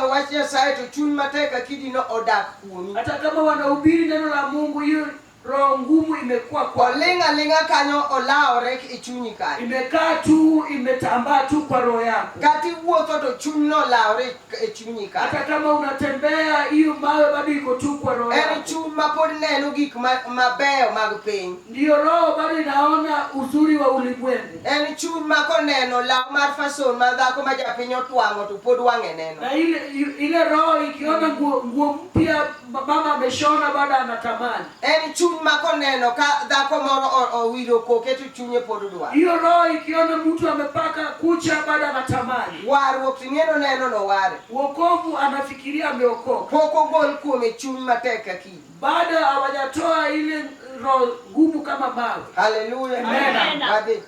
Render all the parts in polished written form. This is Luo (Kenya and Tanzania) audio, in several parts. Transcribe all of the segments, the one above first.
iyalo wach Nyasaye to chuny matek ka kidino odak kuomi. Hata kama wanahubiri neno la Mungu, hiyo roho ngumu imekuwa kwa Oling' aling'a kanyo olawore e chunyi kanyo. imekaa tu, imetambaa tu kwa roho yako. Kata iwuotho to chunyno olawore e chunyi kanyo. Hata kama unatembea, hiyo mawe bado iko tu kwa roho En yako. chuny ma pod neno gik mabeyo mag piny. Ndiyo roho bado inaona uzuri wa ulimwengu, En chuny ma koneno law mar fason ma dhako ma japiny otwang'o to pod wang'e neno. Na ile roho ikiona nguo mpya mama ameshona bado anatamani. En chuny ma koneno ka dhako moro owiro koke to chunye pod dwaro. Hiyo roho ikiona mtu amepaka kucha bado anatamani. Warruok to ing'e noneno noware. Wokovu anafikiria ameokoka. Pok ogol kuome chuny matek ka kidi. Bado hawajatoa ile roho ngumu kama mawe. Haleluya. Amen. Wadhi.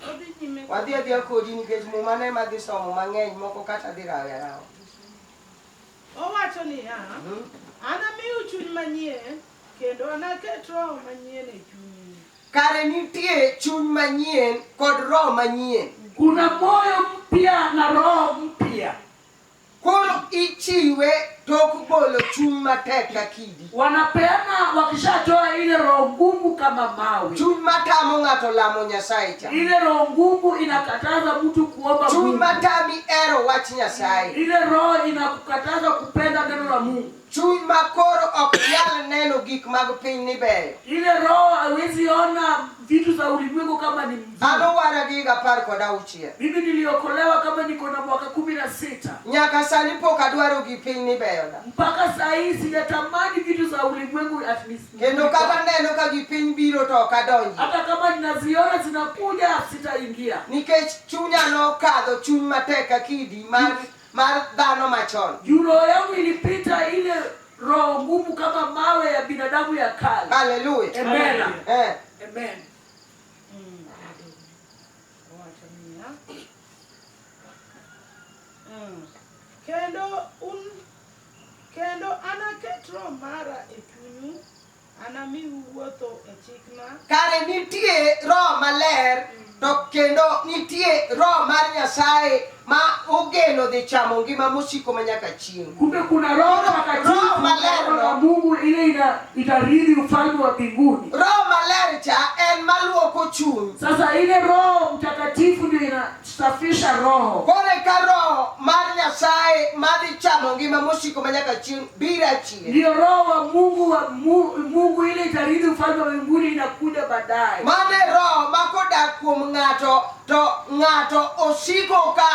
Odhi nyime. Wadhi adhiya kodi nikech muma ne madhi somo mang'eny moko kata dhi rawe arawa. Owacho niya, anamiu chuny manyien kendo anaket roho manyien e chunyu. Kare nitie chuny manyien kod roho manyien. Kuna moyo mpya na roho mpya. Koro ichiwe tok golo chuny matek ka kidi. Wanapeana wakishatoa ile roho ngumu kama mawe. Chuny matamo ng'ato lamo Nyasaye cha. Ile roho ngumu inakataza mtu kuomba Chuny Mungu. matami ero wach Nyasaye. Ile roho inakukataza kupenda neno la Mungu. Chuny ma koro ok nyal neno gik mag piny ni beyo. Ile roho hawezi ona vitu za ulimwengu kama ni An mzuri. owara gi higa 16. Mimi niliokolewa kama niko na mwaka 16. Nyaka sani pok adwaro gi piny ni beyona. Mpaka saa hii sijatamani vitu za ulimwengu ati Kendo kata neno ka gi piny biro to ok adonji. Hata kama ninaziona zinakuja sitaingia. Nikech chunya nokadho chuny matek ka kidi mar dhano machon. Juu roho yangu ilipita ile roho ngumu kama mawe ya binadamu ya kale. Haleluya. Amen. Amen. Owacho niya, kendo anaket roho mara e chunyu, anamiu wuotho e chikna. Kare nitie roho maler to kendo nitie roho mar Nyasaye ma ogeno dhi chamo ngima mosiko manyaka chieng'. Kumbe kuna roho takatifu Roho maler roho ya no. Mungu ile itarithi ufalme wa mbinguni. Roho maler cha en maluoko chuny. Sasa ile roho mtakatifu ndio inasafisha roho. Koro ka roho mar Nyasaye madhi chamo ngima mosiko manyaka chieng' biro achien. Ndio roho wa Mungu wa Mungu ile itarithi ufalme wa mbinguni inakuja baadaye. Mane roho ma kodak kuom ng'ato to ng'ato osiko ka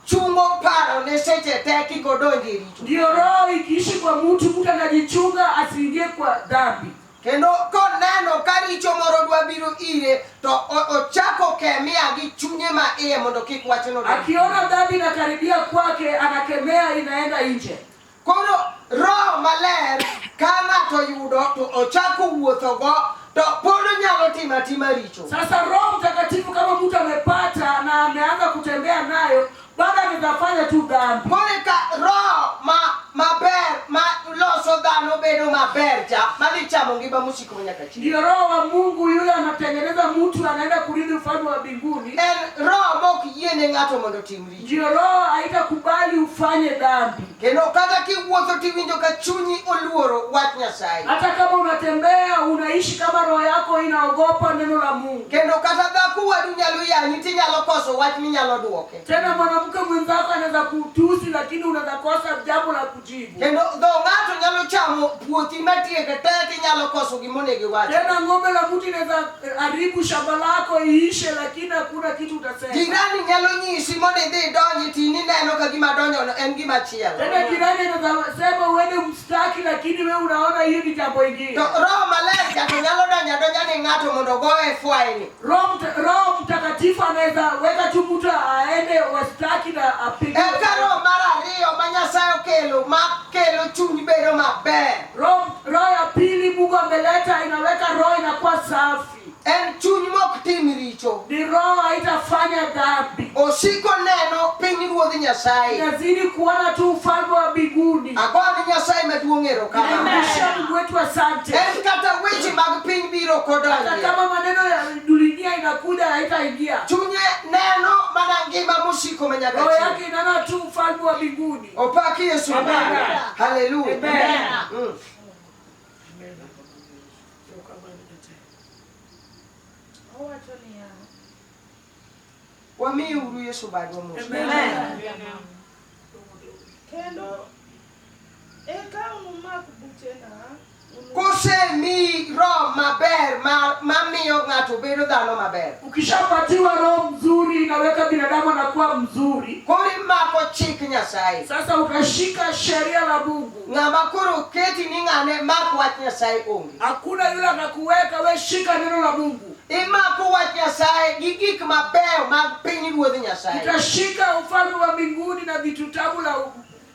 chungo paro ne seche te kik odonj e richo. Ndio roho ikiishi kwa mtu, mtu anajichunga asiingie kwa dhambi. Kendo koneno ka richo moro dwa biro ire to ochako kemea gi chunye ma iye mondo kik wachno donj. Akiona dhambi inakaribia kwake anakemea, inaenda nje. Koro roho maler ka ng'ato yudo to ochako wuothogo to pod onyalo timo atima richo. Sasa Roho Mtakatifu kama mtu amepata na ameanza kutembea nayo, bado anaweza tu dhambi. Koro ka roho maber ma loso dhano bedo maber cha madhi chamo ngima mosiko manyaka chieng'. Ndio roho wa Mungu yule anatengeneza mtu anaenda kurithi ufalme wa mbinguni. En roho mok yiene ng'ato mondo otim richo. Ndio roho haitakubali ufanye dhambi. Kendo kata kiwuotho tiwinjo ka chunyi oluoro wach Nyasaye. Hata kama unatembea unaishi kama roho yako inaogopa neno la Mungu. Kendo kata dhako wadu nyalo yanyi tinyalo koso wach minyalo duoke. Tena mwanamke mwenzako anaweza kutusi lakini unaweza kosa jambo la kujibu. Kendo dho ng'ato nyalo chamo puothi matieke te tinyalo koso gimonego iwach. Tena ng'ombe la mtu inaweza haribu shamba lako iishe, lakini hakuna kitu utasema. Jirani nyalo nyisi mondo idhi idonji tinineno ka gima donjono en gima chielo. Tena jirani anaweza sema uende umstaki, lakini wewe unaona hiyo ni jambo ingine. To roho maler cha to nyalo donjo adonja ni ng'ato mondo ogoye fwaini. Roho Mtakatifu anaweza weka tu mtu aende wastaki na apigwe. Eka roho mar ariyo ma Nyasaye okelo ma kelo chuny bedo maber. Roho ya pili Mungu ameleta inaweka roho inakuwa safi. En chuny mok tim richo. Ni roho haitafanya dhambi. Osiko neno piny Ruodh Nyasaye. Inazidi kuona tu ufalme wa mbinguni. Agone Nyasaye maduong' erokamano. Tunamrudishia Mungu wetu asante. En kata weche mag piny biro Hata kodonje. kama maneno ya dunia inakuja haitaingia. Chunye neno mana ngima mosiko manyaka Roho chieng'. yake inaona wa mbinguni. Opak Yesu. Amen. Haleluya. Amen. Owacho niya, Wamiuru Yesu badwa mos. Amen. kendo eka unumak buchena Kosemiyi roho maber ma mamiyo ng'ato bedo dhano maber. Ukishapatiwa roho mzuri inaweka binadamu anakuwa mzuri. Koro imako chik Nyasaye. Sasa ukashika sheria la Mungu, Ng'ama koro keti ni ng'ane mak wach Nyasaye onge. hakuna yule anakuweka we, shika neno la Mungu. Imako wach Nyasaye gi gik mabeyo mag piny ruodh Nyasaye. Utashika ufalme wa mbinguni na vitu tamu la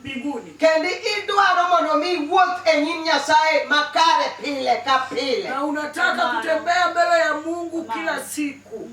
mbinguni, Kendo idwaro mondo mi iwuoth e nyim Nyasaye makare pile ka pile. na unataka kutembea mbele ya Mungu kila siku.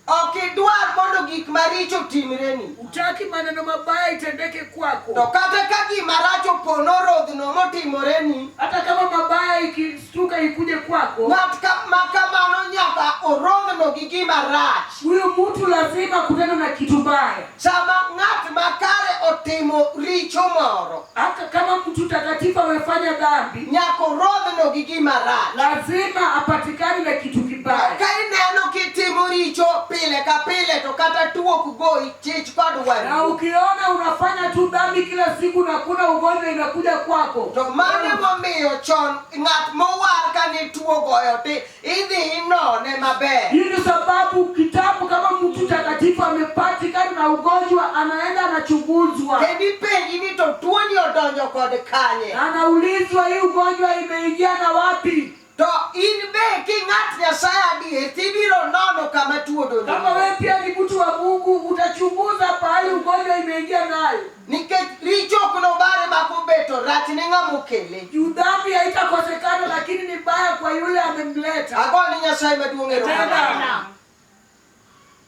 Ok idwar mondo gik maricho otimreni. Utaki maneno mabaya itendeke To kwako, kata ka gima rach opo norodhno motimoreni, hata kama mabaya ikistuka ikuje kwako, ng'at ma kamano nyaka orodhno gi gima rach. huyu mtu lazima kutana na kitu baya. Sama ng'at makare otimo richo moro, Hata kama mtu takatifu amefanya dhambi, nyaka orodhno gi gima rach. lazima apatikane na kitu kibaya. Ka ineno kitimo richo pile ka pile to kata tuo ok goyi chich kod Na wadu. ukiona unafanya tu dhambi kila siku na kuna ugonjwa inakuja kwako, To mano emomiyo chon ng'at mowar kane tuo goyo ti idhi inone maber. hii ndio sababu kitabu, kama mtu takatifu amepatikana na ugonjwa, anaenda anachunguzwa, Kendo ipenji ni to tuoni odonjo kod kanye. Na anaulizwa hii ugonjwa imeingia na wapi. To in be king'at Nyasaye adier tibiro nono kama tuo Kama odonjo. wewe pia ni mtu wa Mungu, utachunguza pahali ugonjwa imeingia nayo. Nikech richo ok nobare makobeto rach ne ng'ama okele. Juu dhambi haitakosekana, lakini ni baya kwa yule amemleta. Agone Nyasaye maduong' erokamano. Tena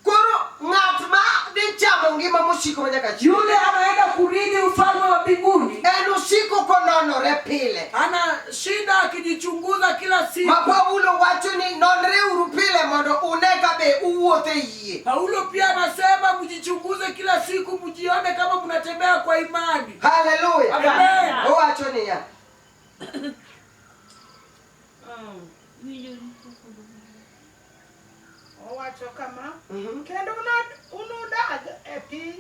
Koro ng'at ma dhi chamo ngima mosiko manyaka chieng' yule anaenda kurithi ufalme wa mbinguni en osiko kononore pile. ana shida akijichunguza kila Ma siku. Paulo wacho ni nonreuru pile mondo une ka be uwuotho e yie. Paulo pia anasema mjichunguze kila siku, mjione kama mnatembea kwa imani. Haleluya. Amen. Owacho niya, owacho kama kendo unudag e piny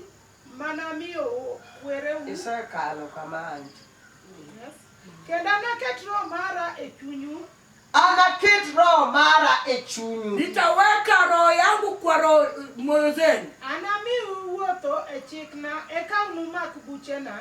manamiyo kwereu isekalo kama antie. Yes. Kendo anaket roho mara e chunyu Anaket roho mara e chunyu. Nitaweka roho yangu kwa roho moyo zenu, anamiu wuotho e chikna eka unumak buchena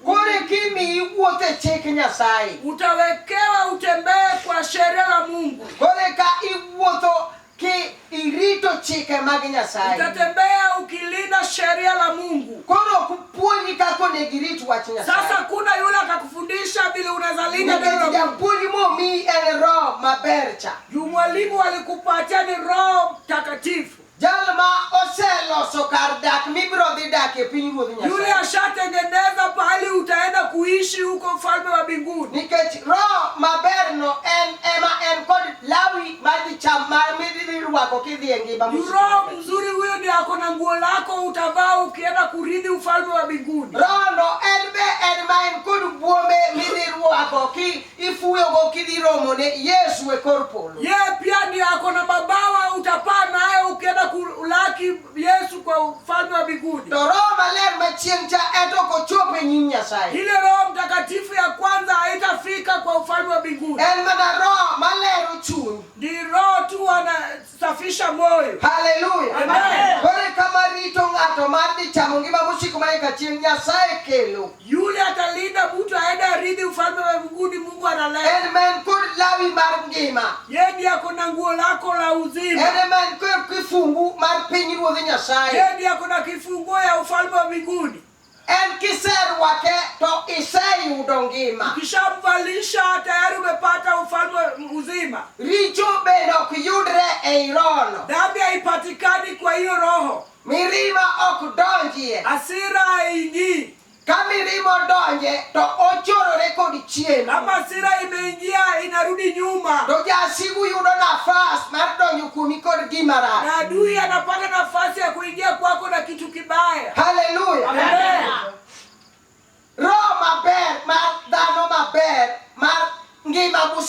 Koro kimiyi wuotho e chik Nyasaye. utawekewa utembee kwa sheria la Mungu, Koro ka iwuotho ki irito chike mag Nyasaye. utatembea ukilinda sheria la Mungu. Koro ok puonji kaka onego irit wach Sasa Nyasaye. kuna yule akakufundisha vile unaweza linda neno Nikech la Mungu. japuonj momiyi en roho maber cha. Juu mwalimu alikupatia ni Roho Mtakatifu. Jal ma oseloso kar dak mibiro dhi dak e piny ruodh Yule Nyasaye. ashatengeneza pahali utaenda kuishi huko ufalme wa mbinguni. Nikech roho maberno en ema en kod lawi mar dhi cham mar midhi rwako kidhi e ngima Juu mosiko. roho mzuri huyo ndio ako na nguo lako utavaa ukienda kurithi ufalme wa mbinguni. Roho no en be en ma en kod buombe midhi rwako ki ifuyogo kidhi romo ne Yesu e kor polo. Yeye pia ndiye ako na mabawa utapaa nayo ukienda kulaki Yesu kwa ufalme wa mbinguni. To roho maler machieng' cha ento ok ochopo e nyim Nyasaye. Ile Roho Mtakatifu ya kwanza haitafika kwa ufalme wa mbinguni. En mana roho malero chuny. Ni roho tu anasafisha moyo. Haleluya. Amen. Koro kama rito ng'ato mar dhi chamo ngima mosiko manyaka chieng' Nyasaye kelo. Yule atalinda mtu aende arithi ufalme wa mbinguni, Mungu analeta. En ma en kod lawi mar ngima. Yeye ndiye ako na nguo lako la uzima. En ema en kod kifungu mar piny ruodh Nyasaye. Yeye ndiye ako na kifunguo ya ufalme wa mbinguni. En kiserwake to iseyudo ngima. Ukishamvalisha tayari umepata ufalme wa uzima. Richo bende ok yudre ei rohono. Dhambi haipatikani kwa hiyo roho, Mirima ok donjie. hasira haingii. Ka mirima odonje to ochorore kod chien. Kama hasira imeingia inarudi nyuma, To jasigu yudo nafas mar donjo kuomi kod gima rach. na adui anapata nafasi ya kuingia kwako na kitu kibaya. Haleluya. Amen.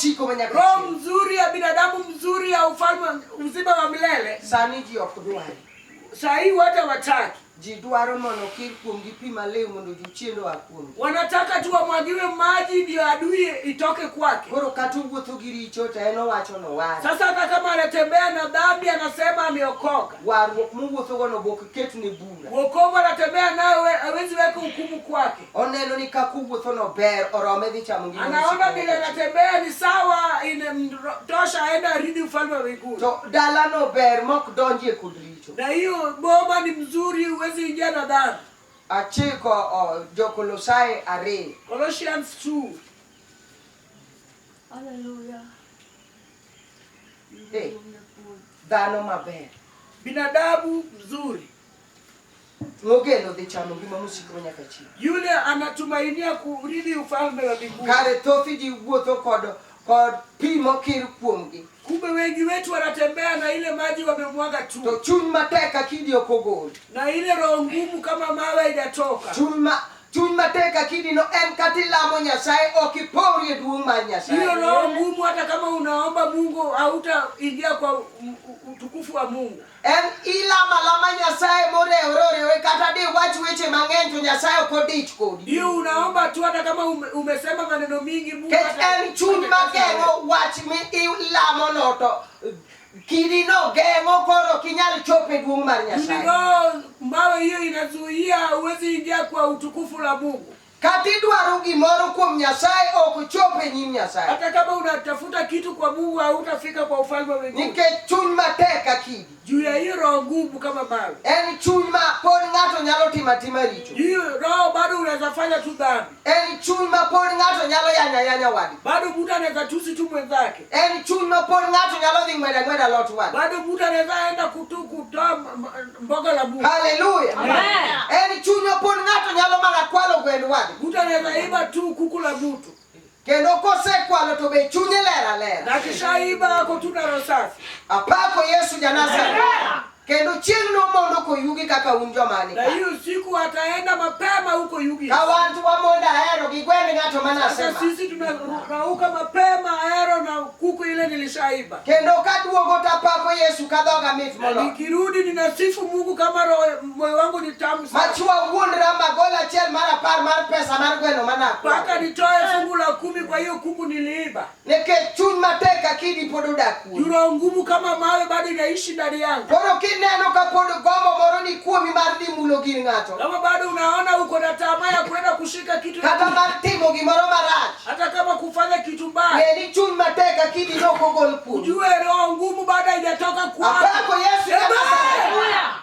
mosiko manyaka Roho chieng'. mzuri ya binadamu mzuri ya ufalme uzima wa milele. Sani ji ok dwar. Saa hii watu hawataki, Ji dwaro mondo okir kuomgi pi maliw mondo jochiende oa kuomgi. wanataka tu wamwagiwe maji ndio adui itoke kwake. Koro kata owuotho gi richo to en owacho noware. Sasa hata kama anatembea na dhambi anasema ameokoka. Warruok mowuothogo no be ok ketne bura. Wokovu anatembea nayo hawezi weka hukumu kwake. Oneno ni kaka owuothono ber orome dhi chamo ngima mosiko Anaona vile nyaka chieng'. anatembea ni sawa, inamtosha aende arithi ufalme wa mbinguni. To dalano ber mok donjie kod richo. Na hiyo boma ni mzuri, huwezi ingia na dhambi. Achiko Jokolosai 2. Colossians 2. Hallelujah. Dhano maber. Binadamu mzuri Mogeno dhi chamo ngima mosiko nyaka chieng'. yule anatumainia kurithi ufalme wa mbinguni. Kare thoth ji wuotho kod pi mokir kuomgi. Kumbe wengi wetu wanatembea na ile maji wamemwaga To tu, chuny matek akidi ok ogol. na ile roho ngumu kama mawe haijatoka. Chuny matek akidi no en kata ilamo Nyasaye ok ipori e duong' mar Hiyo Nyasaye. roho ngumu, hata kama unaomba Mungu hautaingia kwa utukufu wa Mungu. En ilamo alama Nyasaye morewore orewore kata diwach weche mang'eny to Nyasaye ok odich kodi. Hiyo unaomba tu, hata kama umesema maneno mingi Mungu Nikech hata- en chuny mageng'o wach mi ilamo no to kidi no geng'o koro ok inyal chopo e duong' mar Ni Nyasaye. roho mawe hiyo inazuia, huwezi ingia kwa utukufu la Mungu. Kata idwaro gimoro kuom Nyasaye ok chop e nyim Nyasaye. Hata kama unatafuta kitu kwa Mungu hautafika kwa ufalme wa mbinguni. Nikech chuny matek akidi. Juu ya hiyo roho ngumu kama mawe. En chuny ma pod ng'ato nyalo timo atima richo. Hiyo roho bado unaweza fanya tu dhambi. En chuny ma pod ng'ato nyalo yanyo ayanya wadgi. Bado mtu anaweza tusi tu mwenzake. En chuny ma pod ng'ato nyalo dhi ng'wedo ang'weda alot wadgi. Bado mtu anaweza enda kutoa mboga la Mungu. Haleluya. En chuny ma pod ng'ato nyalo mana kwalo gwend wadgi. Mtu anaweza iba tu kuku la mtu. Kendo kosekwalo to be chunye ler alera. Na akishaiba ako tu na roho safi. Apako Yesu ja Nazareth. Kendo chieng'no mondo koyugi kaka un joma ni Na ka. hiyo siku ataenda mapema huko Yugi. Ka wan to wamondo ahero gi gwend ng'ato Sasa manasema. sisi tunarauka mapema ahero na kuku ile nilishaiba. Kendo kaduogo tapako Yesu ka dhoga mit Na moloyo. nikirudi ninasifu Mungu kama roho moyo wangu ni tamu sana. Machwa wuondra magol achiel mar apar mar pesa mar gweno manakwalo. Mpaka nitoe fungu la 10 kwa hiyo kuku niliiba. Nikech chuny matek akidi pod odak kuomi. Roho ngumu kama mawe bado inaishi ndani yangu. Koro kineno ka pod gombo moro ni kuomi mar dhi mulo gir ng'ato. Kama bado unaona uko na tamaa ya kwenda kushika kitu, Kata mar timo gimoro marach. hata kama kufanya kitu mbaya, Ng'e ni chuny matek akidi nok ogol kuomi. ujue roho ngumu bado haijatoka kwako. Apako Yesu ja Nazareth.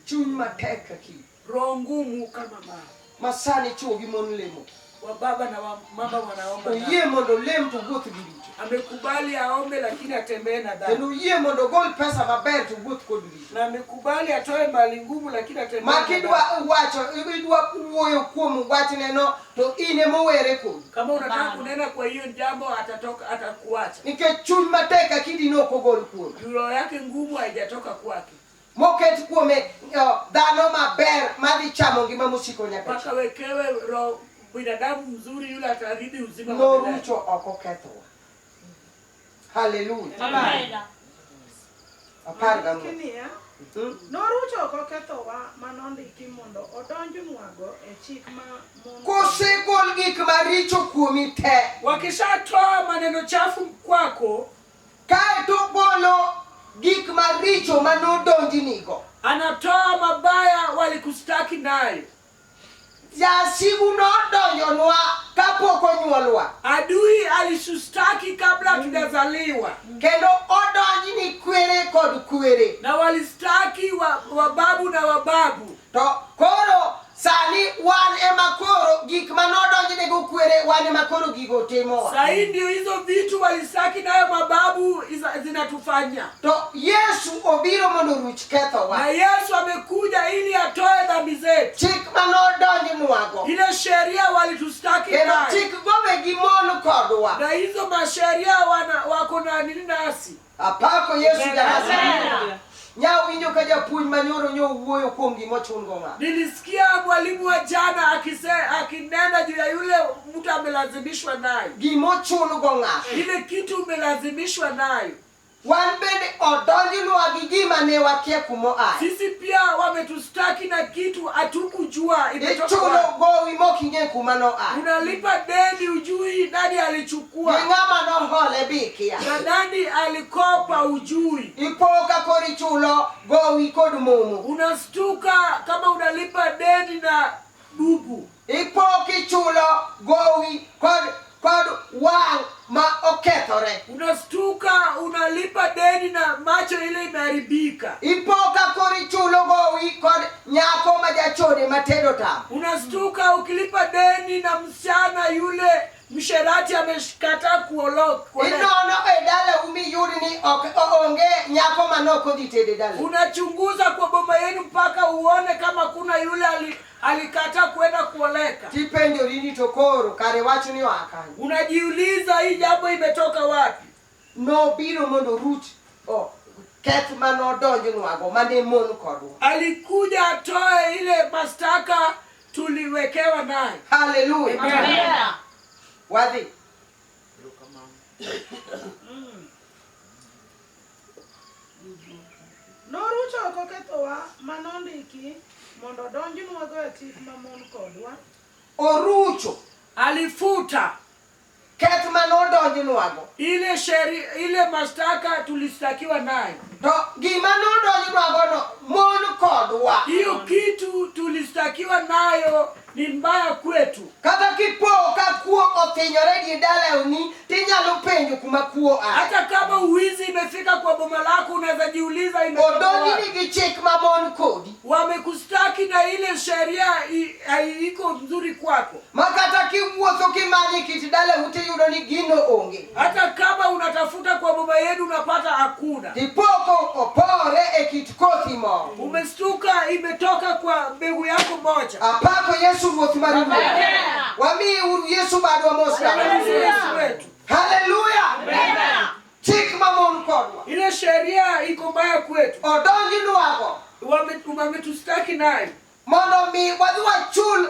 Chuny matek akidi. Roho ngumu kama mawe. Masani chwo gi mon lemo. Wa baba na wa mama wanaomba. Oyie mondo olem to wuoth gi richo. Amekubali aombe lakini atembee na dhambi. Kendo oyie mondo ogol pesa maber to wuoth kod richo. Na amekubali atoe mali ngumu lakini atembee. Ma na kidwa dhambi. wacho, idwa wuoyo kuom wachne no to in emowere kodi. Kama unataka kunena kwa hiyo jambo atatoka, atakuacha. Nikech chuny matek akidi nok ogol kuome. Roho yake ngumu haijatoka kwake. Moket kuome dhano maber madhi chamo ngima mosiko nyaka Mpaka chieng'. wekewe roho binadamu mzuri yule atarithi uzima wa milele. Norucho ok okethowa. Haleluya. 14. Niya, norucho ok okethowa manondiki mondo odonjnwago e chik ma mon Kosegol gik maricho kuomi te, Wakishatoa maneno chafu kwako, kaeto golo gik maricho manodonjnigo. anatoa mabaya walikustaki nayo. Jasigu nodonjonwa kapok onyuolwa. Adui alisustaki kabla hatujazaliwa, Kendo odonjni kwere kod kwere. na walistaki wababu na wababu. To koro sani wan ema koro gik manodonjnego kwere wan ema koro gigo timowa. Sahii ndio hizo vitu walistaki nayo mababu zinatufanya. To Yesu obiro mondo oruch kethowa. Na Yesu amekuja ili atoe dhambi zetu. Chik manodonjnwago. Ile sheria walitustaki Kendo nayo, chik gowe gi mon kodwa. na hizo masheria wako na nini nasi. Apako Yesu ja Nazareth. Nyawinjo ka japuonj manyoro nyo wuoyo kuom gima ochun go ng'ato. Nilisikia mwalimu wa jana akinena juu ya yule mtu amelazimishwa nayo. Gima ochun go ng'ato. Ile kitu umelazimishwa nayo. Wan bende odonjnwa gi gima ne wakia kumoaye. Sisi pia wametustaki na kitu hatukujua imetoka Ichulo wapi. gowi mok ing'e kuma noaye. Unalipa deni ujui nani alichukua. Gi ng'ama nohole be ikia. Na nani alikopa ujui. Ipo ka koro ichulo gowi kod momo. Unastuka kama unalipa deni na bubu. Ipo kichulo gowi kod wang' ma okethore. Unastuka unalipa deni na macho ile imeharibika. Ipo ka koro ichulo gowi kod nyako ma jachode matedo tam. Unastuka ukilipa deni na msichana yule msherati amekataa kuoleka. Inono e dalau miyud ni ok onge nyako manok odhi tedo e dalau. Unachunguza kwa boma yenu mpaka uone kama kuna yule alikataa kwenda kuoleka. Tipenjori ni to koro kare wach ni oa kanye. Unajiuliza hii jambo imetoka wapi? Nobiro mondo oruch keth manodonjnwago mane mon kodwa. Alikuja atoe ile mashtaka tuliwekewa naye. Haleluya. Amen. Wadhi. Norucho oko kethowa manondiki mondo odonjnwago e chik mamon kodwa. Orucho. Alifuta keth manodonjnwago. Ile sheria, ile mashtaka tulistakiwa nayo. To gima nodonjnwago no mon kodwa. Hiyo kitu tulistakiwa nayo ni mbaya kwetu. Kata kipo ka kuo othinyore gi dalauni tinyalo penjo kuma kuo ae. Hata kama uwizi imefika kwa boma lako unaweza jiuliza imetoka Odonjni wapi. gi chik mamon kodi. Wamekustaki na ile sheria iko nzuri kwako. Ma kata kiwuotho kimanye kit dalau tiyudo ni gino onge. Hata kama unatafuta kwa boma yenu unapata hakuna. Tipoko opore e kit kothi moro. Umestuka imetoka kwa mbegu yako moja. Apako Yesu Ruoth mar ruodhi. Wamiyi uru Yesu badwa mos Yesu wetu. Haleluya. Chik mamon kodwa. Ile sheria iko mbaya kwetu. Odonjnwago. Wametustaki nayo. Mondo mi wadhi wachul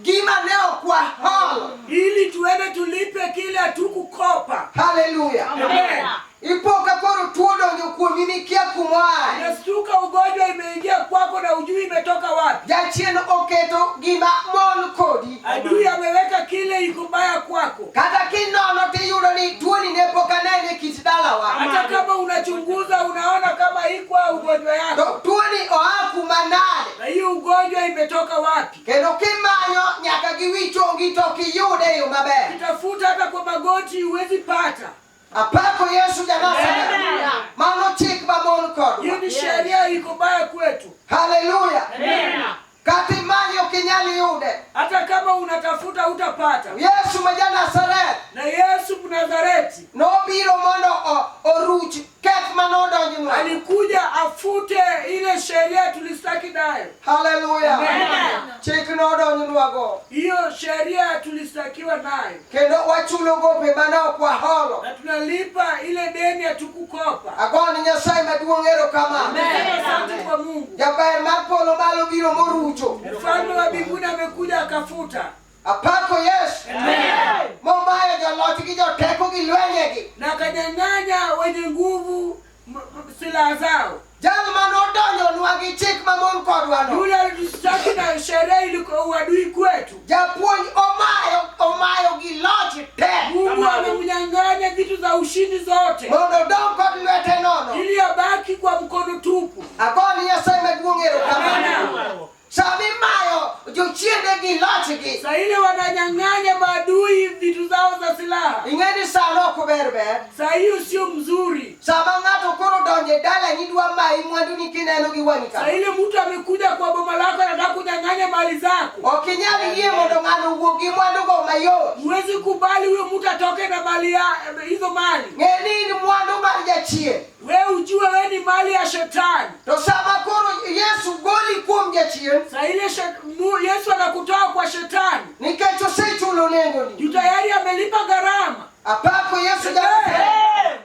gima ne ok waholo. Ili tuende tulipe kile hatukukopa. Haleluya. Amen. Ipo ka koro tuo donjo kuomi mikia kumoaye. Unastuka ugonjwa imeingia kwako na ujui imetoka wapi. Jachien oketo gima mon kodi. Adui ameweka kile iko mbaya kwako. Kata kinono tiyudo ni tuoni ne pok anene kit dalawa. Hata kama unachunguza unaona kama iko ugonjwa yako. To tuoni oa kuma nade? Na hiyo ugonjwa imetoka wapi? Kendo kimanyo nyaka gi wi chongi to kiyude e yo maber. Kitafuta hata kwa magoti huwezi pata. Apako Yesu ja-Nazareth. Mano chik mamon kodwa. Hiyo ni sheria iko mbaya kwetu. Haleluya. Kata imanyo ok inyal yude. Hata kama unatafuta utapata. Yesu ma ja-Nazareth. Na Yesu Mnazareti nobiro mondo oruch keth manodonjnwa. Alikuja afute ile sheria tulistaki nayo. Haleluya. Chik nodonjnwago. Hiyo sheria tulistakiwa nayo. Kendo wachulo gope mane ok waholo. Na tunalipa ile deni hatukukopa. Agone Nyasaye maduong' erokamano. Asante kwa Mungu. Jaber mar polo malo biro morucho. Mfalme wa mbinguni amekuja akafuta. Apako Yesu. Momayo joloch gi joteko gi lwenyegi. Na akanyang'anya wenye nguvu silaha zao. Jal manodonjonwa gi chik mamon kodwa no. Yule alitustaki na sheria ilikuwa uadui kwetu. Japuonj omayo gi loch te. Mungu amemnyang'anya vitu za ushindi zote. Mondo odong' kod lwete nono. Ili abaki kwa mkono tupu. Agone Nyasaye maduong' erokamano. Sami mayo jochiende gi lochgi. Saa ile wananyang'anya maadui vitu zao za silaha. Ing'e ni sano ok ber ber. Saa hiyo sio mzuri. Sama ng'ato koro donjo e dalani dwa mayi mwandu ni kineno gi wang'i Saa kama. ile mtu amekuja kwa boma lako anataka kunyang'anya mali zako. Ok inyal yie mondo ng'ano owuog gi mwandu go mayot. Huwezi kubali huyo mtu atoke na mali ya hizo mali. Ng'e ni in mwandu mar jachien. Wewe ujue wewe ni mali ya shetani. To sama koro Yesu goli kuom jachien. Saa ile Yesu anakutoa kwa shetani. Nikech osechulo nengoni. Juu tayari amelipa gharama. Apako Yesu ja-Nazareth.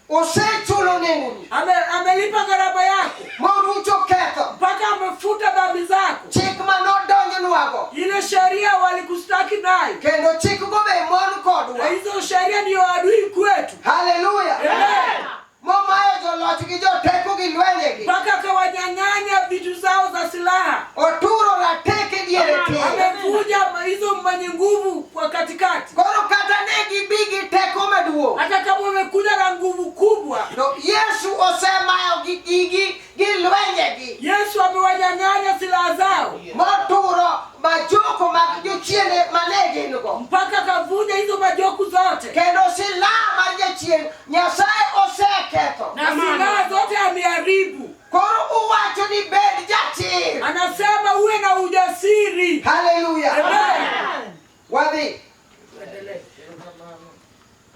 Osechulo nengoni. Amelipa gharama yako Morucho ketho. mpaka amefuta dhambi zako. Chik manodonjnwago. Ile sheria walikustaki nayo, Kendo chik go be mon na kodwa. hizo sheria ndiyo adui kwetu. Haleluya. Amen. Momayo joloch gi joteko gi lwenjegi. Mpaka akawanyang'anya vitu zao za silaha, Oturo rateke diere tir. amevunja hizo mwenye nguvu kwa katikati. Koro kata ne gibi gi teko maduong'. Hata kama umekuja na nguvu kubwa, To Yesu osemayo gi gigi gi lwenjegi. Yesu amewanyang'anya silaha zao Moturo majoko mag jochiende mane gin go. mpaka akavunja hizo majoku zote, Kendo silaha mar jachien Nyasaye oseketho. na silaha zote ameharibu. Koro uwacho ni bed jachir. Anasema uwe na ujasiri. Haleluya. Amen. Wadhi.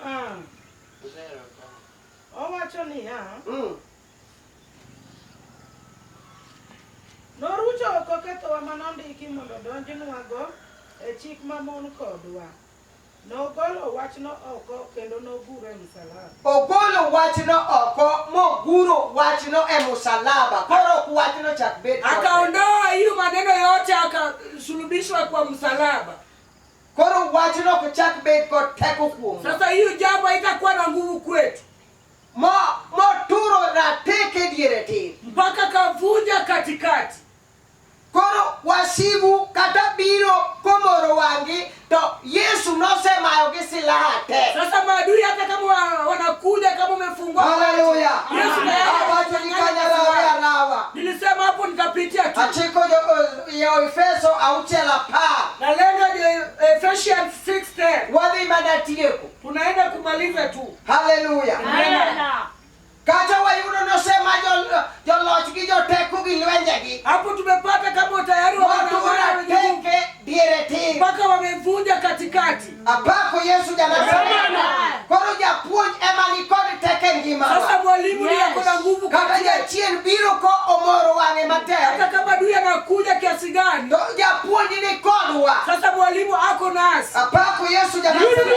Ah. Owacho niya, Norucho oko kethowa manondiki mondo odonjnwago e chik mamon kodwa. Nogolo wachno oko kendo nogure e msalaba. Ogolo wachno oko moguro wachno e musalaba. Koro ok wachno chak bed. Kode. Akaondoa hiyo maneno yote akasulubishwa kwa msalaba. Koro wachno ok chak bed kod teko kuomwa. Sasa hiyo jambo haitakuwa na nguvu kwetu, Mo moturo rateke diere tir. mpaka kavunja katikati. Koro wasigu kata biro komoro wang'i to Yesu nosemayo gi silaha te. Sasa maadui hata kama wanakuja kama umefungua Haleluya. Yesu tayari Awacho ni amenyang'anya kanyarawe silaha. arawa. Nilisema hapo nitapitia tu. Achiko jo Efeso auchiel apar. Nalenga ni Ephesians 6:10. Wadhi mana tieko. Tunaenda kumaliza tu. Haleluya. Kata wayudo nosema joloch gi joteko gi lwenjegi. Hapo tumepata kama tayari Moturo wenye nguvu rateke diere tir. mpaka wamevunja katikati. Apako Yesu janasareti. Koro japuonj ema nikod teko e ngimawa. Sasa mwalimu ndiye ako na nguvu Kata kati yetu. jachien biro ko omoro wang'e Hata matek. kama adui anakuja kiasi gani, To japuonj ni kodwa. sasa mwalimu ako nasi. Apako Yesu janasareti.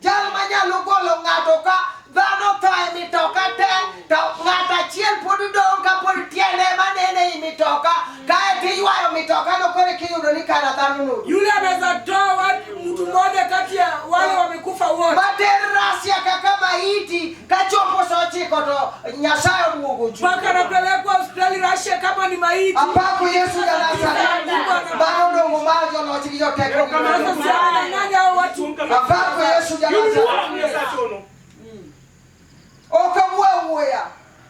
Jal manyalo golo ng'ato ka dhano tho e mitoka te to ng'ato achiel pod dong' ka pod tiende ema nene i mitoka kaeto iywayo mitoka no koro kiyudo ni kara dhano no Yule anaweza toa mtu mmoja kati ya wale wamekufa wote, mater Rasia kaka maiti kachopo sa ochiko to Nyasaye oduogo chuny. mpaka anapelekwa hospitali Russia kama ni maiti. Apako Yesu janasareti. Mano dongo mar joloch gi joteko gi Sasa lwenje. si ananyang'anya hao watu. Apako Yesu janasareti. Ok awuo awuoya.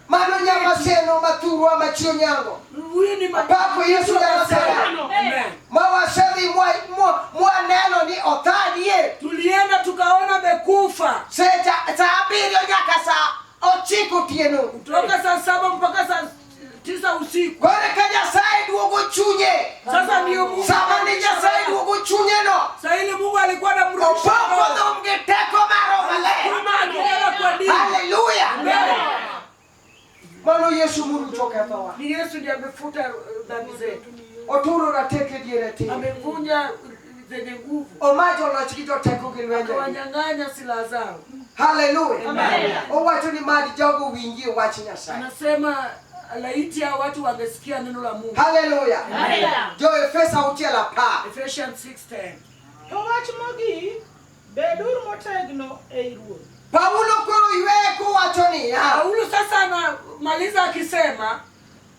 Mano nyamaseno mathurwa machio nyango. Huyu ni Apako Yesu janasareti. Amen. Ma wasedhi mwaneno ni othadie. Tulienda tukaona amekufa Secha sa abiriyo nyaka sa ochiko otieno. kutoka saa 7 mpaka saa 9 usiku. Koro ka Nyasaye duogo chunye. Sasa ndio Mungu. Sama ni Nyasaye duogo chunye no. Sasa ile Mungu alikuwa anamrudisha Opoko roho. dhum gi teko mar Roho Maler. Kama kwa dini. Haleluya. Amen. Mano Yesu morucho kethowa. Ni Yesu ndiye amefuta dhambi zetu. Oturo rateke diere tir. Amevunja zenye nguvu. Oma joloch gi joteko gi lwenjegi. Akawanyang'anya silaha zao. Haleluya. Owacho ni mad jogo winjie wach Nyasaye. Anasema laiti hao watu wangesikia neno la Mungu. Haleluya. Jo Efeso auchiel apar. Ephesians 6:10. To wach mogik, beduru motegno ei Ruoth. Paulo koro yweye kowacho niya, Paulo sasa anamaliza akisema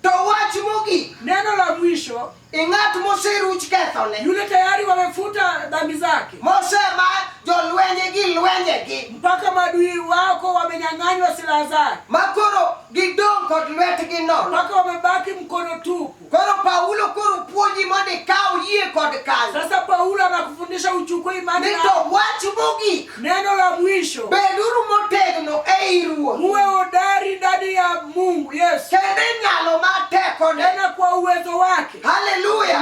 to wach mogik, neno la mwisho, e ng'at moseruch kethone, yule tayari wamefuta dhambi zake, mosema jolwenje gi lwenjegi, mpaka maadui wako wamenyang'anywa silaha zake, makoro gidong' kod lwetgi nono. mpaka wamebaki mkono tupu. Koro Paulo koro puonji mondo ikaw yie kod kanyo. Sasa Paulo anakufundisha uchukue imani Ni yako. to wach mogik, Neno la mwisho, beduru motegno ei Ruoth, muwe hodari ndani ya Mungu Yesu, kendo e nyalo mar tekone. tena kwa uwezo wake. Haleluya.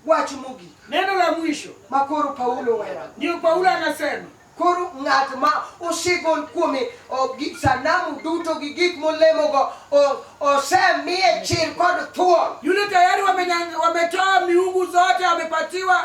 Wach mogik Neno la mwisho ma koro Paulo wera. ndio Paulo anasema Koro ng'at ma osegol kuome sanamu duto gi gik molemogo osemiye chir kod thuon. Yule tayari wametoa miungu zote, amepatiwa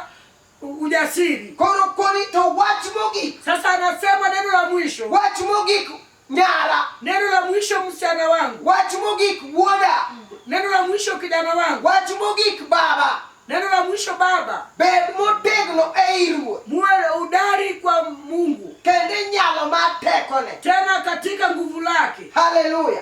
ujasiri. Koro koni to wach mogik, Sasa anasema neno la mwisho, wach mogik Nyara. Neno la mwisho msichana wangu, Wach mogik wuoda. Neno la mwisho kijana wangu, Wach mogik baba. Neno la mwisho baba, Bed motegno ei Ruoth. Muwe udari kwa Mungu, Kendo inyalo mar tekone. Tena katika nguvu lake. Haleluya.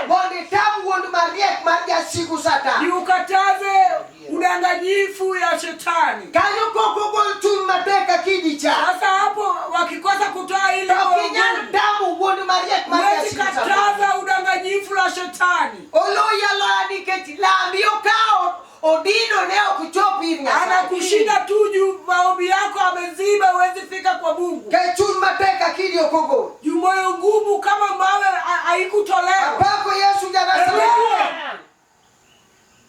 Mondo itam wuond mariek mar jasigu Satan. Ni ukataze udanganyifu ya shetani. Kanyo kok ogol chuny matek akidi cha. Sasa hapo wakikosa kutoa ile To ok inyal tamo wuond mariek mar huwezi jasigu Satan. kataza udanganyifu la shetani. Oloyi aloya nikech lambi okawo odino ne ok chop ir Nyasaye. Anakushinda tu juu maombi yako ameziba, huwezi fika kwa Mungu. Ke chuny matek akidi ok ogol. Juu moyo ngumu kama mawe haikutolewa. Apako Yesu ja Nazareth.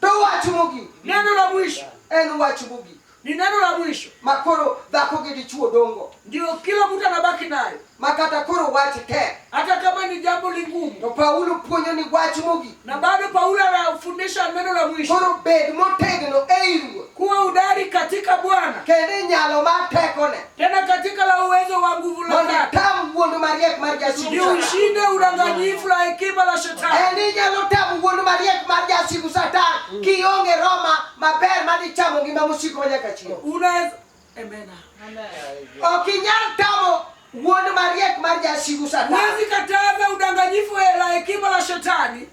To wach mogik. Neno la mwisho. En wach mogik. Ni neno la mwisho. Ma koro dhako gi dichuo dongo. Ndio kila mtu anabaki nayo. Ma kata koro wach tek. Hata kama ni jambo ligumu. To Paulo puonjo ni wach mogik. Na bado Paulo anafundisha neno la mwisho. Koro bed motegno ei Ruoth. Kuwa udari katika Bwana. Kendo inyalo mar tekone. Tena katika la uwezo wa nguvu la Mondo zake. itam wuond mariek mar jasigu Ndio Satan. ushinde udanganyifu la hekima la shetani. En inyalo tamo wuond mariek mar jasigu Satan kionge roma maber madhi chamo ngima mosiko manyaka chieng'. Unaweza. Amen. Ok inyal tamo wuond mariek mar jasigu Satan. Huwezi kataza udanganyifu la hekima la shetani.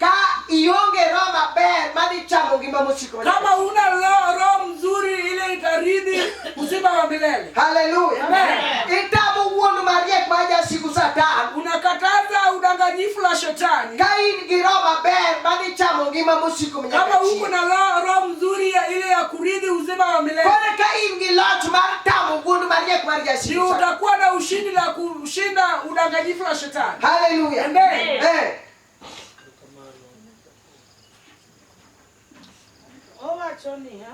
Ka ionge roho maber madhi chamo ngima mosiko manyaka Kama una roho mzuri ile itaridhi uzima wa milele. Haleluya. Amen. Itamo wuond mariek mar jasigu Satan. Unakataza udanganyifu la shetani. Ka in gi roho maber madhi chamo ngima mosiko manyaka Kama uko chieng'. na roho mzuri ya ile ya kuridhi uzima wa milele. Koro ka in gi loch mar tamo wuond mariek mar jasigu Ndio Satan. utakuwa na ushindi la kushinda udanganyifu la shetani. Haleluya. Amen. Owacho niya,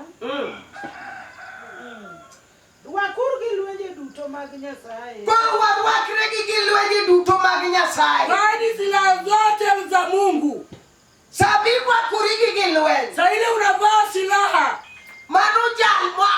Rwakur gi lwenje duto mag Nyasaye. Koro warwakre gi gi lwenje duto mag Nyasaye. Vaeni silaha zote za Mungu. Sama irwakori gi gi lweny. Saa ile unavaa silaha. Mano jal ma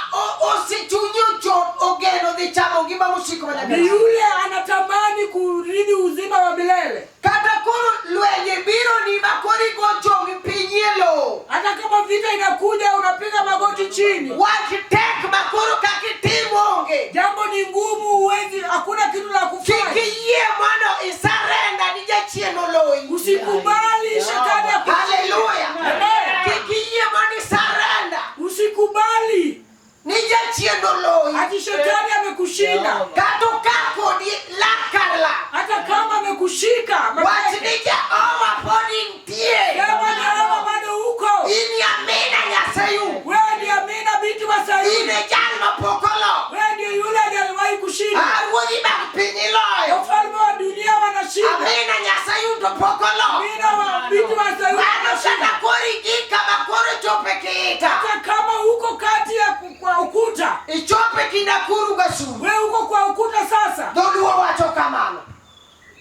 osechunye ochot ogeno dhi chamo ngima mosiko manyaka Ni chieng'. yule anatamani kurithi uzima wa milele. Kata koro lwenje biro ni ma koro igo chongi piny e lowo. Hata kama vita inakuja unapiga magoti chini. Wach tek ma koro kaka itim onge. Jambo ni ngumu, huwezi, hakuna kitu la kufanya. Kik iyie mondo isarenda ni jachien oloyi. Usikubali shetani akushinde. Haleluya. Amen. Kik iyie mondo isarenda Usikubali ni jachien oloyi. ati shetani amekushinda. Kata oka kodi lak kar lak. Hata kama amekushika, Wach ni Jehova pod intie. Sema Jehova bado uko. In Amina Nyasaye. Wewe ndiye Amina binti wa Sayuni. In e jal mapok olo. Wewe ndiye yule aliyewahi kushinda. Ruodhi mag piny iloyo. Wafalme wa dunia wanashinda. Amina Nyasaye to pok olo. Amina wa binti wa Sayuni Mano wanashinda. kata koro igik kama koro chope kiita. Hata kama uko kati ya kwa ukuta. Ichope kind Nakuru Gasumu. Wewe uko kwa ukuta sasa. Dholuo wacho kamano.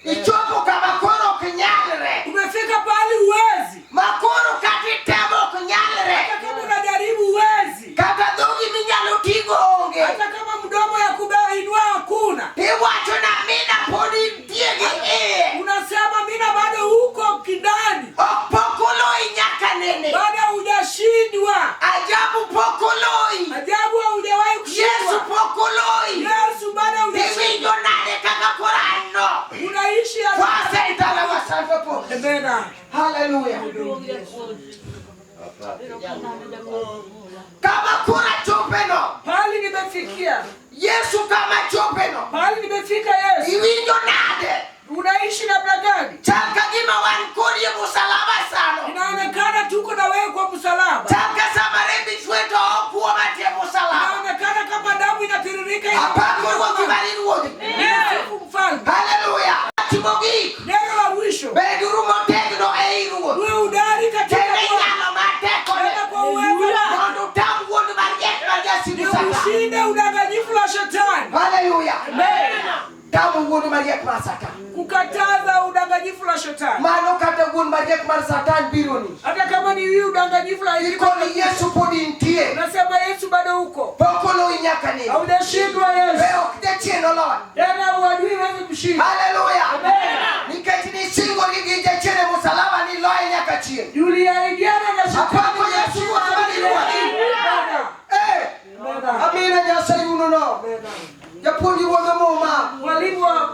Ichopo kama koro ok nyalre. Umefika pahali huwezi. Ma koro kata itemo ok nyalre. Hata kama unajaribu huwezi. Kata dhogi minyalo tigo onge. Hata kama mdomo ya kuinua hakuna. Tiwacho na Amina pod intie gi iye. Unasema Amina bado uko kindani. Ok pok oloyi nyaka nene. Bado hujashindwa. Ajabu pok oloyi. Ajabu haujawahi kushindwa. Yesu pok oloyi. Yesu bado hujashindwa. Iwinjo nade kaka koro an no. Unaishi ya Amen. Hallelujah. Kama kura chope no. Pahali nimefikia. Yesu kama chope no. Pahali nimefika Yesu. Iwinjo nade. Unaishi namna gani? Chal ka gima wan kodi e musalaba sano. Inaonekana tuko na wewe kwa msalaba. Chal ka sama rembi chwe to ok kuom atie musalaba. Inaonekana kama damu inatiririka. Apako ruodhi mar ruodhi. Yesu mfalme. Hallelujah. Mogik. Neno la mwisho. Beduru motegno ei Ruoth. Uwe udari katika Kendo Bwana. inyalo mar tekone. Tena kwa uwezo. Mondo utam wuond mariek mar jasigu Ndio Satan. ushinde udanganyifu la shetani. Hallelujah. Amen. Tamo wuond mariek mar Satan. Kukataza udanganyifu la la shetani. Mano kata wuon mariek mar Satan bironi. Hata kama ni hii udanganyifu la hekima, Ikoni Yesu pod intie. unasema Yesu bado uko, Pok oloyi nyaka nene. haujashindwa Be Yesu ok jachien oloyi. tena, uadui huwezi kushinda. Haleluya. Amen. Nikech nisingori gi jachien e musalaba niloye nyaka chieng'. Uliahidiana na shetani. Apako Yesu Ruoth mani ruodhi. Amen. Eh, Amen. amina Nyasaye unono. Japuonj wuodho muma. Mwalimu wa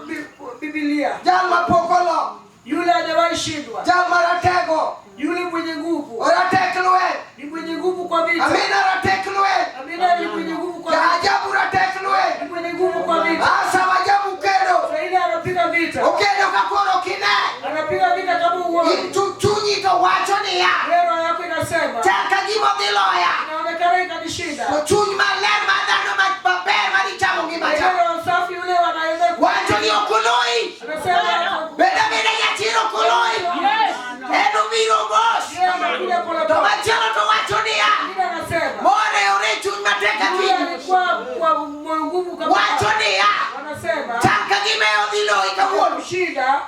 Biblia Jal mapok olo. yule hajawahi shindwa, Jal maratego. yule mwenye nguvu Oratek lweny. ni mwenye nguvu kwa vita. Amina ratek lweny. Amina ni mwenye nguvu kwa vita, Jaajabu ratek lweny. ni mwenye nguvu kwa vita. Asa majabu kedo. Sasa ile anapiga vita, Okedo ka koro kine. anapiga vita kama uono. In to chunyi to wacho niya. Leo yako inasema Chal ka gima odhi loya. inaonekana itanishinda. To chuny maler mar dhano maber manichamo ngima cha. Leo safi yule wanaenda Wacho ni ok oloyi. anasema Bed abeda jachir ok oloyi. yes, En obiro mos. yeye anakuja pole To pole. machielo to wacho niya. Mwingine anasema Morewore e chuny matek yule akinyi. alikuwa kwa moyo nguvu kama Wacho niya. wanasema Chal ka gima odhi loyi kawuono. kushinda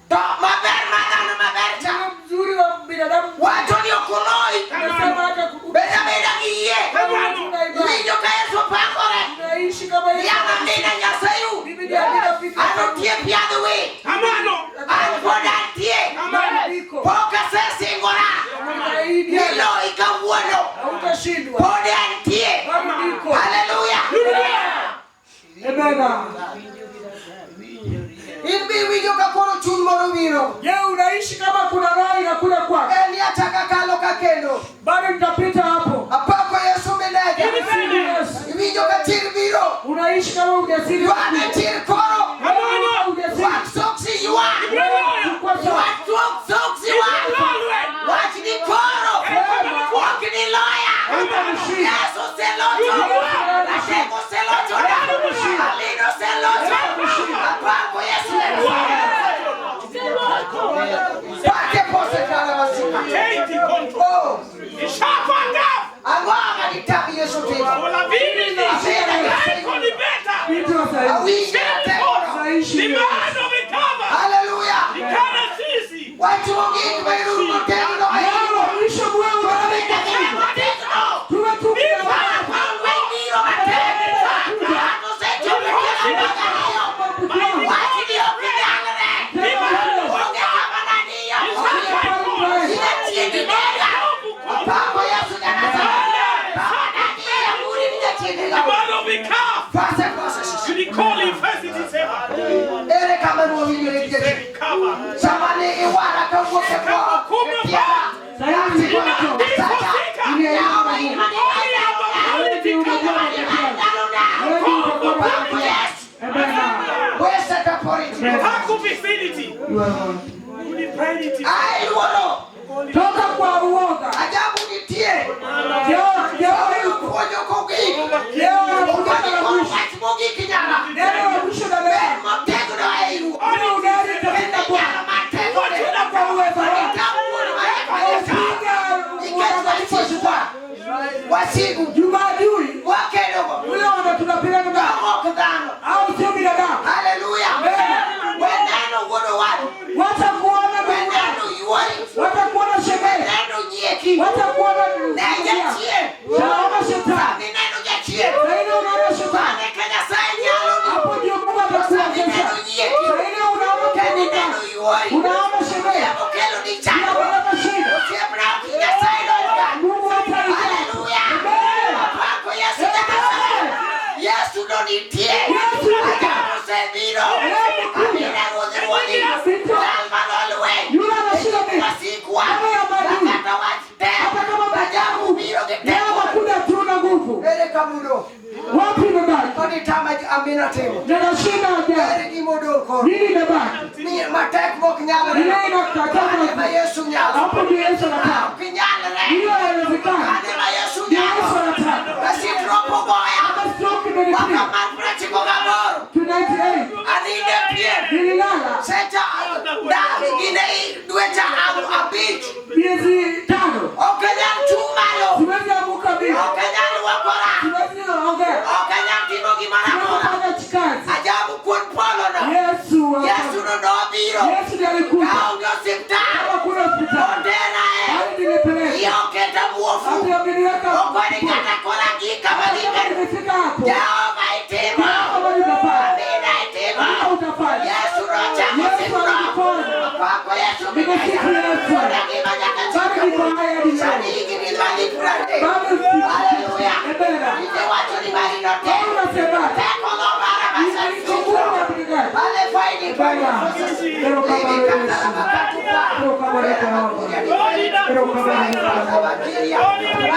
To maber mar dhano maber cha. yule mzuri wa binadamu Wacho ni ok oloyi. anasema hata Bed abeda gi yie. tuna imani Iwinjo ka Yesu pakore. tunaishi kama Yesu. Yama mina Nyasaye. Mimi ni Amina vipi? An otie piadh wi. Amano. An pod antie. Niko. Pok asesingora. Umeahidi Ni loyi kawuono. hautashindwa. Pod antie. Bado niko. Haleluya. Amen. In be iwinjo ka koro chuny moro biro. Je, unaishi kama kuna roho inakuja kwako? En achaka kalo ka kendo. Bado nitapita hapo. Apako Yesu mineja. Yesu. Iwinjo ka chir biro. Unaishi kama ujasiri. Ywane chir koro. Amano. Ujasiri. Wach soksi ywak. Kwa sababu Wach soksi ywak. Wach ni koro. Ok ni loya. Yesu oselocho. Ratego oselocho. Amina oselocho. Apako Yesu Pate pose kala masika. Take control. Oh, Ishapanga. ang'o ma ditam Yesu timo? Ola vini. Ecco di beta. vitu wa Awinjo ratego. unaishi. Limano vitava. Haleluya. Ikana sisi. Wach mogik ma irumo tegno ahinya. Leo mwisho mwema. Koro bende gima tegno. Tumetukia. Paul matek. Ng'ato osechopo e tielo mar ariyo. Wach ni ok nyalre. Onge kama naniyo. Ine nega. Apako Yesu ja-Nazareth. Kama naniyo, muri ni jachien nega. Limano vikava. Fase pose. Unicoli first it is ever. Ere kama nuwinjore gi jachien? Cover. Sama ne iwara kawuok e bwo e tienda. Sahizi kwako. Amen. Haku vicinity. Unipenity. Toka kwa uoga. Ajabu nitie. Leo leo Puonjo kogik. leo nakuja la mwisho. Wach mogik nyara. Neno la mwisho na Ber leo. motegno e iwu. Ule udari Kendo utapita Bwana. nyalo mategone. Kwa uwezo wako. Itam wuon ma Piga Nikech udanganyifu wa wasigwa. shetani. Wasigu. Jumaadui Wakedogo. ule wana tunapiga na Dhano ok dhano. au sio binadamu. Haleluya. Weneno wuon owadu. Wacha kuona We ndugu. neno yuori. Wacha kuona We shemeji. neno nyieki. Wacha kuona Ne jachien. Shaona shetani. Mineno jachien. Sasa ile unaona shetani. Mane ka Nyasaye nyaloni. Hapo ndio Mungu atakuwezesha. Mineno nyieki. Sasa ile unaona Kendo ndugu. ineno yuori. Unaona shemeji. Yamo kelo ni chandruok. Unaona shida. Osiepna ok Nyasaye donj ka. Mungu ataita. Haleluya. Amen. Apako Yesu ja-Nazareth. Yesu no nitie. Yesu yuko. Ajabu osebiro. Amekuja. Amina ruodh ruodhi. Sito. Jal manolweny. Yule anashinda mimi. Wasikwa. Kama ya maadui. Kata wach tek. Hata kama Ajabu biro gi Leo teko. hakuna tuna nguvu. Ere kamudo. Wapi imebaki? Koni tama amina timo. Ninashinda ajabu. Ere gimodong' koro. Nini imebaki? Mi matek mok nyalre. Ile inakataa Kane ma Yesu nyalo. Hapo ndio Yesu anataka. Ok nyalre. Hiyo haiwezekani. Kane ma Yesu Ndio Yesu nyalo. anataka. Kasitro pogoya. Kama stroke Mwaka imenipiga mar 98. 298 Aninde pien. nililala Secha da gine dwecha abich. miezi 5. Ok anyal chung' malo. Siwezi amuka mimi. Ok anyal wuokora. Siwezi ongea. Ok anyal timo gimoro Siwezi amora. fanya kazi. Ajabu kuon polo no. Yesu Yesu no nobiro. Yesu ndiye alikuja. Kaonge Nimesifu Yesu. Pod angima nyaka Bado chil niko hai hadi leo. Sani higni madhi 30. Bado Haleluya. Amen. Iwacho ni mari Kama notek. unasema Teko no mara nilikomboa namna gani? Pale faidi Bwana. Erokamano Yesu. Erokamano Jehova. Erokamano Jehova.